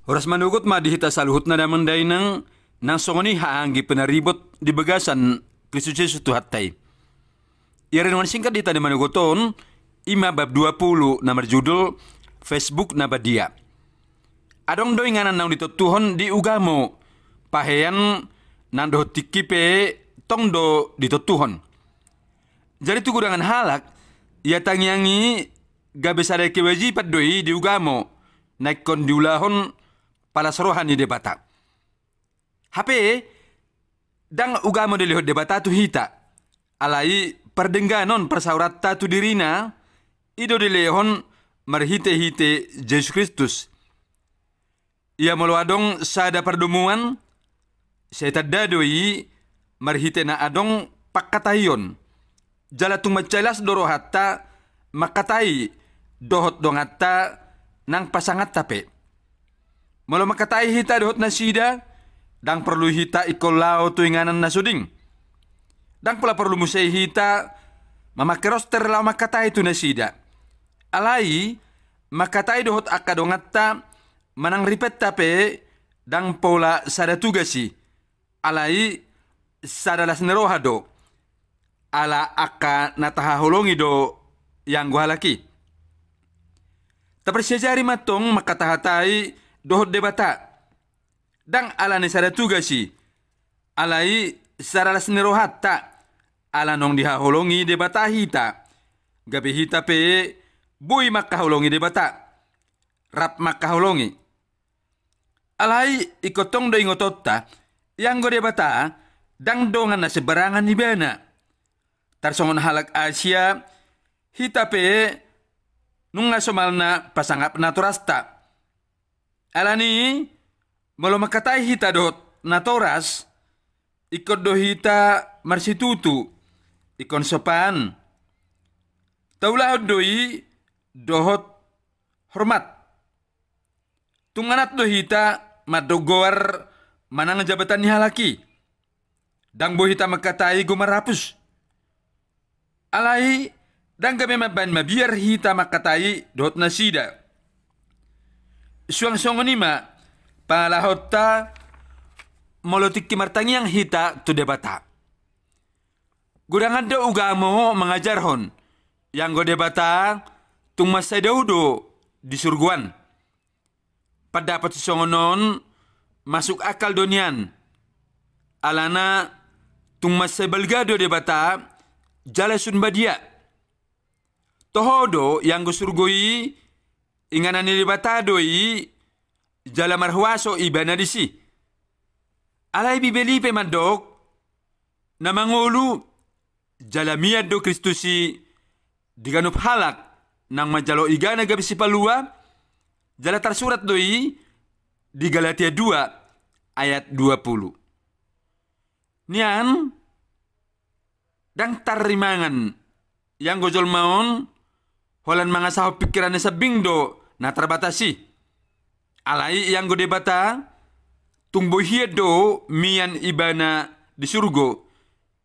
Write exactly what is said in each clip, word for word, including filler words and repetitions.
Horas manogot ma di hita saluhutna damang dainang, nang songon i haha anggi pinaribot di bagasan Kristus Jesus Tuhanta i. Ia renungan singkat di hita na manogot on, i ma bab dua pulu na marjudul Facebook na badia. Adong do inganan naung ditontuhon di ugamo, pahean nang dohot tingki pe tong do ditontuhon. Jadi tu godangan halak, ia tangiang i gabe sada kewajiban do i di ugamo, na ingkon diulahon palas roha ni Debata. Hape, ndang ugamo dilehon Debata tu hita, alai pardengganon parsaoranta tu dirina, i do dilehon marhitehite Jesus Kristus. Ia molo adong sada pardomuan, sai tanda do i marhite na adong pangkataion. Jala tung mansai las do rohanta mangkatai dohot donganta nang pasanganta pe. Molo mangkatai hita dohot nasida, ndang porlu hita ingkon laho tu inganan na suding. Ndang pola porlu muse hita mamangke roster laho mangkatai tu nasida. Alai, mangkatai dohot angka donganta manang ripenta pe ndang pola sada tugas i, alai sada las ni roha do, ala angka na tahaholongi do ianggo halak i. Taparsiajari ma tong mangkatahatai dohot Debata. Ndang ala ni sada tugas i, alai sada las ni rohanta, ala naung dihaholongi Debata hita, gabe hita pe boi mangkaholongi Debata, rap mangkaholongi. Alai ingkon tong do ingotonta, ianggo Debata ndang dongan na sembarangan ibana. Tarsongon halak Asia, hita pe nunga somalna pasangap natorasta. Alani, molo mangkatai hita dohot natoras, ingkon do hita marsitutu, ingkon sopan. Taulahon do i dohot hormat. Tung manat do hita mandok goar manang jabatan ni halak i. Ndang boi hita mangkatai gomar apus. Alai, ndang gabe mambaen mabiar hita mangkatai dohot nasida. Suang songon i ma pangalahonta molo tingki martangiang hita tu Debata. Godangan do ugamo mangajarhon, ianggo Debata tung mansai dao do di surgo an. Pandapot sisongon on masuk akal do nian. Alana tung mansai balga do Debata, jala sun badia. Toho do ianggo surgo i, inganan ni Debata do i, jala marhuaso ibana disi. Alai Bibel i pe mandok, na mangolu jala mian do Kristus i di ganup halak naung manjalo igana gabe sipalua, jala tarsurat do i di Galatia dua ayat dua pulu. Nian, ndang tarrimangan ianggo jolma on, holan mangasahon pingkiranna sambing do na tarbatas i. Alai ianggo Debata, tung boi hian do mian ibana di surgo,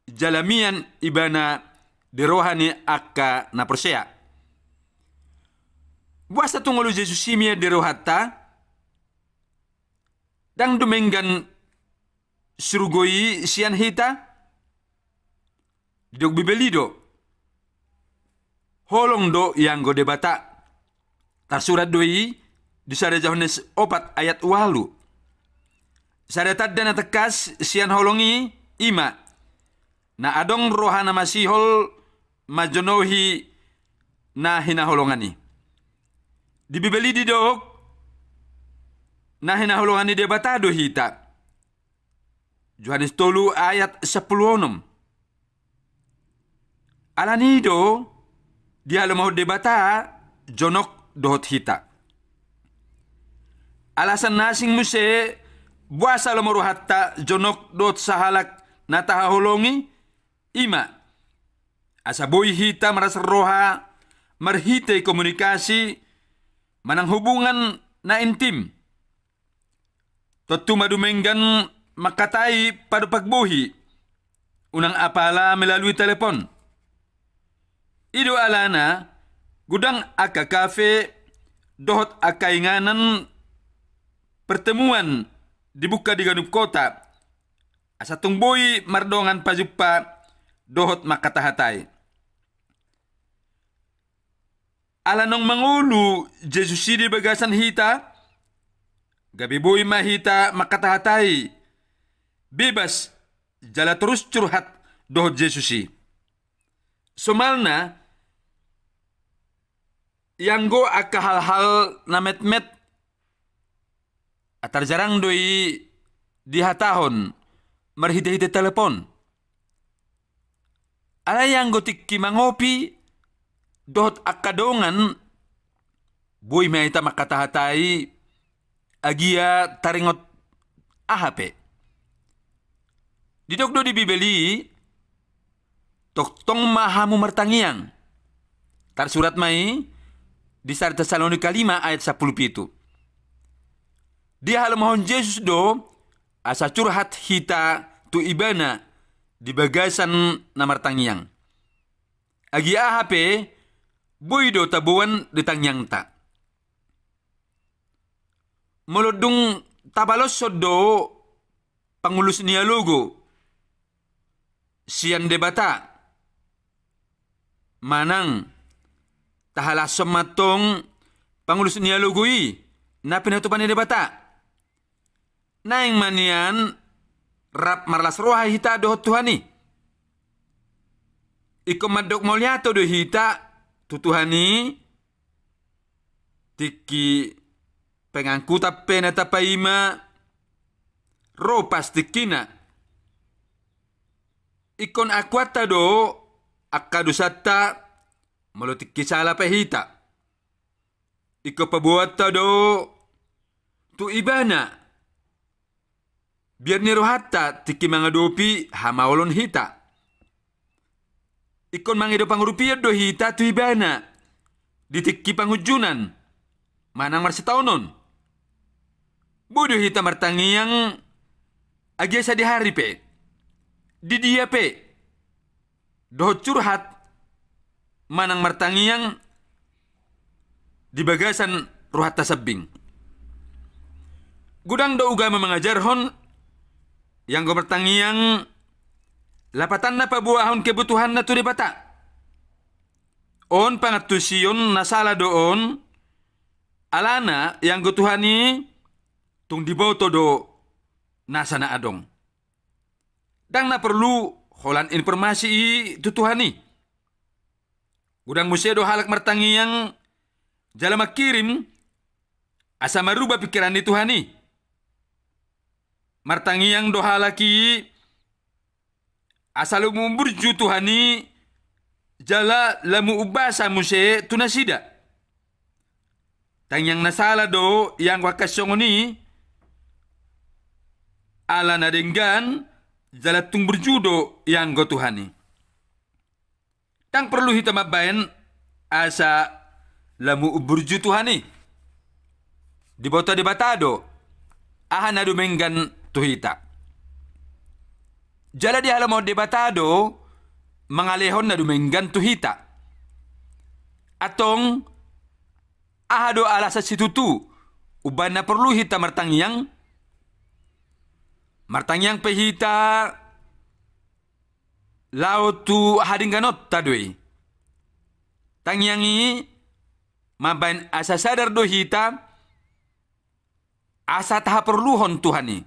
jala mian ibana di roha ni angka na porsea. Boasa tung olo Jesus i mian di rohanta? Ndang dumenggan surgo i sian hita? Didok Bibel i do, holong do ianggo Debata. Tarsurat do i di sada Johannes opat ayat ualu. Sada tanda na tangkas sian holong i, i ma na adong roha na masihol manjonohi na hinaholongan i. Di Bibel i didok, na hinaholongan ni Debata do hita. Johannes tolu ayat sampulu onom. Alani i do, dihalomahon Debata jonok dohot hita. Alasan na asing muse, boasa lomo rohanta jonok dohot sahalak na tahaholongi, i ma asa boi hita maras roha marhite komunikasi manang hubungan na intim. Tontu ma dumenggan mangkatai padompak bohi, unang apala melalui telepon. I do alana godang angka kafe dohot angka inganan pertemuan dibuka di ganup kota, asa tung boi mardongan pajumpa dohot mangkatahatai. Ala naung mangolu Jesus i di bagasan hita, gabe boi ma hita mangkatahatai bebas jala torus curhat dohot Jesus i. Somalna, ianggo angka hal-hal na metmet, antar jarang do i dihatahon marhite-hite telepon. Alai anggo tingki mangopi dohot angka dongan, boi ma hita mangkatahatai agia taringot aha pe. Didok do di Bibel i, tongtong ma hamu martangiang. Tarsurat ma i di sada Tesalonika lima ayat sampulu pitu. Dihalomahon Jesus do asa curhat hita tu Ibana di bagasan na martangiang. Agia aha pe, boi do taboan di tangiangta. Molo dung tabaloshon do pangulus ni alogo sian Debata, manang tahalashon mantong pangulus ni alogo i na pinatupa ni Debata, naeng ma nian rap marlas roha hita dohot Tuhan i. Ingkon mandok mauliate do hita tu Tuhan i, tingki pengangkutan pe na tapaima ro pas tingkina. Ingkon akuanta do angka dosanta molo tingki sala pe hita. Ingkon paboaanta do tu Ibana biar ni rohanta tingki mangadopi hamaolon hita. Ingkon mangido pangurupion do hita tu Ibana di tingki pangunjunan manang marsitaonon. Boi do hita martangiang agia sadihari pe, di dia pe, dohot curhat manang martangiang di bagasan rohanta sambing. Godang do ugama mangajarhon, ianggo martangiang lapatanna paboahon kebutuhanna tu Debata. On pangantusion na sala do on, alana ianggo Tuhan i tung diboto do nasa na adong. Ndang na porlu holan informasi i tu Tuhan i. Godang muse do halak martangiang jala mangkirim asa maruba pingkiran ni Tuhan i. Martangiang do halak i asa lam umburju Tuhan i jala lam umbasa muse tu nasida. Tangiang na sala do ianggo angka songon i, ala na denggan jala tung burju do ianggo Tuhan i. Ndang porlu hita mambaen asa lam umburju Tuhan i. Diboto Debata do aha na dumenggan tu hita. Jala dihalomahon Debata do mangalehon na dumenggan tu hita. Antong, aha do alasan situtu umbahen na porlu hita martangiang? Martangiang pe hita laho tu hadengganonta do i. Tangiang i mambaen asa sadar do hita asa tahaporluhon Tuhan i.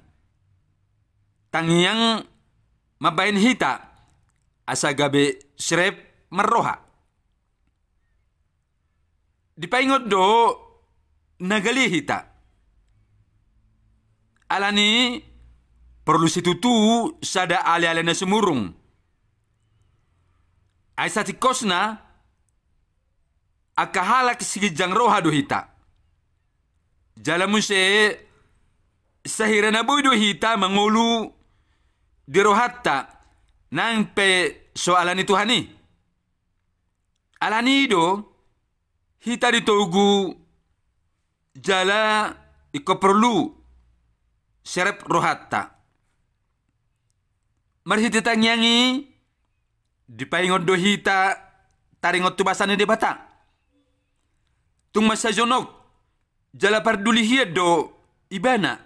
Tangiang mambaen hita asa gabe sirep marroha. Dipaingot do na gale hita. Alani porlu situtu sada aleale na sumurung. Ai satingkosna angka halak siginjang roha do hita. Jala muse sahira na boi do hita mangolu di rohanta nang pe so alani Tuhan i. Alani i do hita ditogu jala ingkon porlu serep rohanta. Marhite tangiang i dipaingot do hita taringot tu basa ni Debata. Tung mansai jonok jala parduli hian do Ibana,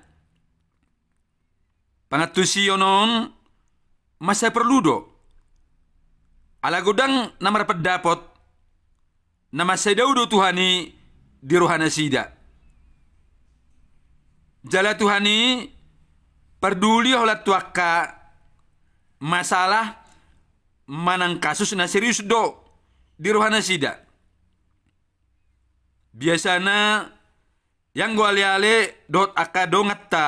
pangantusion on mansai porlu do. Ala godang na marpandapot na mansai dao do Tuhan i di rohanasida. Jala Tuhan i parduli holan tu angka masalah manang kasus na serius do di rohanasida. Biasana ianggo aleale dohot angka donganta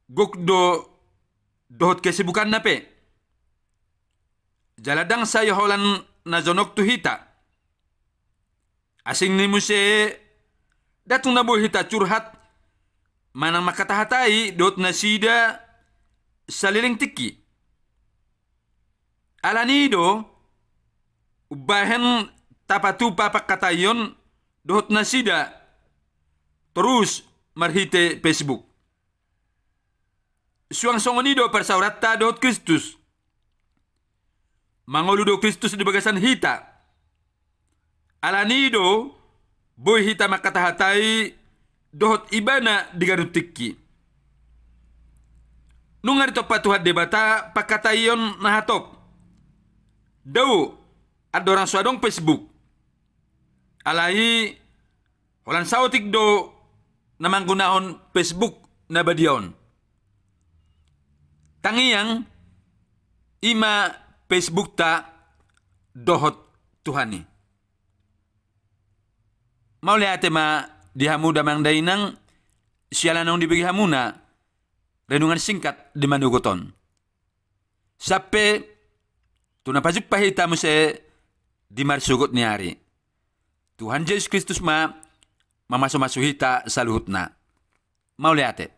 gok do dohot kesibukanna pe. Jala ndang sai holan na jonok tu hita. Asing ni muse, ndang tung na boi hita curhat manang mangkatahatai dohot nasida saleleng tingki. Alani i do umbahen tapatupa pangkataion dohot nasida torus marhite Facebook. Suang songon i do parsaoranta dohot Kristus. Mangolu do Kristus di bagasan hita. Alani i do boi hita mangkatahatai dohot Ibana di ganup tingki. Nunga ditompa Tuhan Debata pangkataion na hatop. Dao andorang so adong Facebook. Alai holan saotik do na manggunahon Facebook na badia on. Tangiang i ma Facebookta dohot Tuhan i. Mauliate ma di hamu damang dainang, siala naung dibege hamuna renungan singkat di manogot on. Sampe tu na pajumpa hita muse di marsogot ni ari. Tuhan Jesus Kristus ma mamasumasu hita saluhutna. Mauliate.